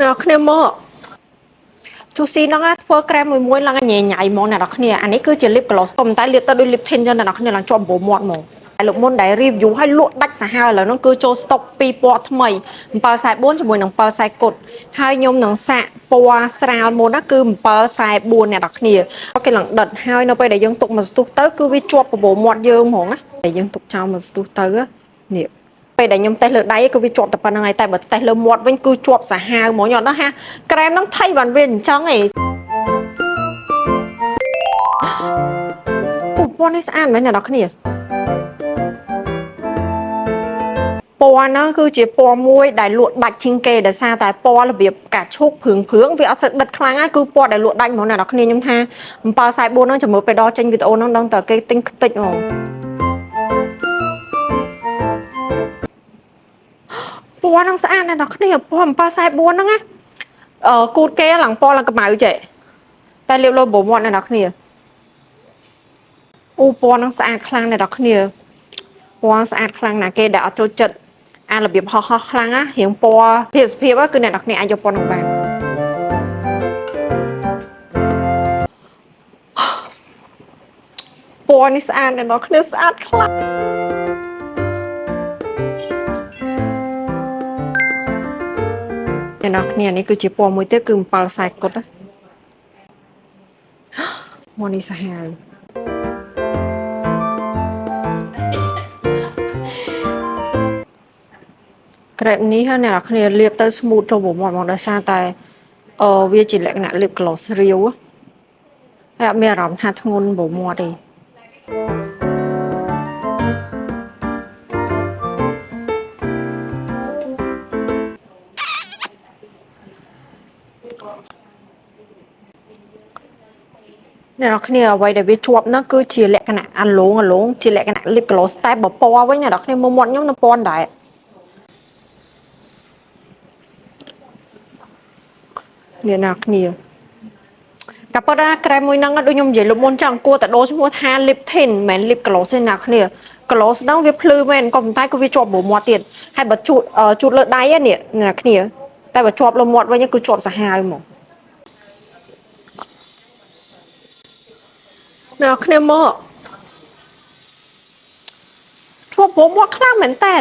អ្នកគ្នាមកជូស៊ីហ្នឹងណាធ្វើក្រែមមួយមួយឡើងញ៉ៃញ៉ៃហ្មងអ្នកនរគ្នាអានេះគឺជា lip gloss ក៏ប៉ុន្តែលាបទៅដូច lip tint ចឹងអ្នកនរគ្នាឡើងជាប់បោមាត់ហ្មងតែលោកមុនដែល review ឲ្យលក់ដាច់សាហាវឥឡូវហ្នឹងគឺចូល stock ពីរពណ៌ថ្មី744ជាមួយនឹង740គុតហើយខ្ញុំនឹងសាកពណ៌ស្រាលមុនណាគឺ744អ្នកនរគ្នាគេឡើងដិតហើយនៅពេលដែលយើងទុកមកស្ទុះទៅគឺវាជាប់បបោមាត់យើងហ្មងណាតែយើងទុកចោលមកស្ទុះទៅនេះពេលដែលខ្ញុំតេស្តលើដៃគឺវាជាប់តែប៉ុណ្្នឹងហើយតែបើតេស្តលើមាត់វិញគឺជាប់សាហាវហ្មងញ៉ាំដល់ហាក្រែមហ្នឹងថៃបានវាអញ្ចឹងឯងអូពណ៌នេះស្អាតមែនអ្នកនរគ្នាពណ៌ហ្នឹងគឺជាពណ៌មួយដែលលក់ដាច់ជាងគេដោយសារតែពណ៌របៀបកាឈូកព្រឿងព្រឿងវាអត់សូវដិតខ្លាំងណាគឺពណ៌ដែលលក់ដាច់ហ្មងអ្នកនរគ្នាខ្ញុំថា744ហ្នឹងចាំមើលពេលដល់ចេញវីដេអូហ្នឹងដឹងតើគេទិញខ្ទេចហ្មងពណ៌ហ្នឹងស្អាតអ្នកនរគ្នាពណ៌744ហ្នឹងណាអឺគូតគេឡើងពណ៌ឡើងកម្ៅចេះតែលាបលើបមាត់អ្នកនរគ្នាអូពណ៌ហ្នឹងស្អាតខ្លាំងអ្នកនរគ្នាពណ៌ស្អាតខ្លាំងណាស់គេដែលអត់ចូលចិត្តអារបៀបហោះហោះខ្លាំងណារៀងពណ៌ភាពសភាពគឺអ្នកនរគ្នាអាចយកពណ៌ហ្នឹងបានពណ៌នេះស្អាតអ្នកនរគ្នាស្អាតខ្លាំងអ្នកនរគ្នានេះគឺជាពណ៌មួយទៀតគឺ7ខ្សែគុតណាពណ៌នេះសាហាវក្រែបនេះហ្នឹងអ្នកនរគ្នាលាបទៅ smooth ចូលប្រមាត់មកដោយសារតែអឺវាជាលក្ខណៈ lip gloss រាវហើយអត់មានអារម្មណ៍ថាធ្ងន់ប្រមាត់ទេអ្នកនរគ្នាអ្វីដែលវាជាប់ហ្នឹងគឺជាលក្ខណៈអាឡងអាឡងជាលក្ខណៈ lip gloss តែបើពណ៌វិញអ្នកនរគ្នាមើលមាត់ខ្ញុំនៅពណ៌ដែរអ្នកនរគ្នាតែប៉ុន្តែក្រែមមួយហ្នឹងដូចខ្ញុំនិយាយលើកមុនចឹងគួរតែដូរឈ្មោះថា lip tint មិនមែន lip gloss ទេអ្នកគ្នា gloss ហ្នឹងវាភ្លឺមែនក៏ប៉ុន្តែក៏វាជាប់ប្រមាត់ទៀតហើយបើជូតជូតលើដៃនេះអ្នកគ្នាតែបើជាប់លើមាត់វិញគឺជាប់សាហាវហ្មងអ្នកគ្នាមកជាប់ប្រមាត់ខ្លាំងមែនតើ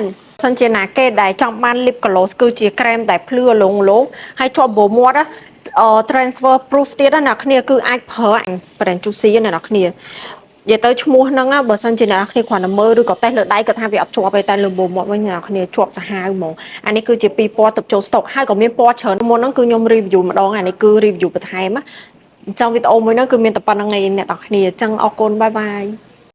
សិនជាណាគេដែលចង់បាន lip gloss គឺជាក្រែមដែលភ្លឺលងលងហើយជាប់ប្រមាត់ណា transfer proof ទៀតណាអ្នកគ្នាគឺអាចប្រើអញ brand Juicy ណាអ្នកគ្នានិយាយទៅឈ្មោះហ្នឹងណាបើសិនជាអ្នកគ្នាគ្រាន់តែមើលឬក៏តេស្តលើដៃគាត់ថាវាអត់ជាប់ទេតែលើបមាត់វិញអ្នកគ្នាជាប់សាហាវហ្មងអានេះគឺជាពីរពណ៌ទៅចូលស្តុកហើយក៏មានពណ៌ច្រើនមុនហ្នឹងគឺខ្ញុំ review ម្ដងអានេះគឺ review បន្ថែមណាអញ្ចឹងវីដេអូមួយហ្នឹងគឺមានតែប៉ុណ្្នឹងឯងអ្នកនរគ្នាអញ្ចឹងអរគុណបាយបាយ។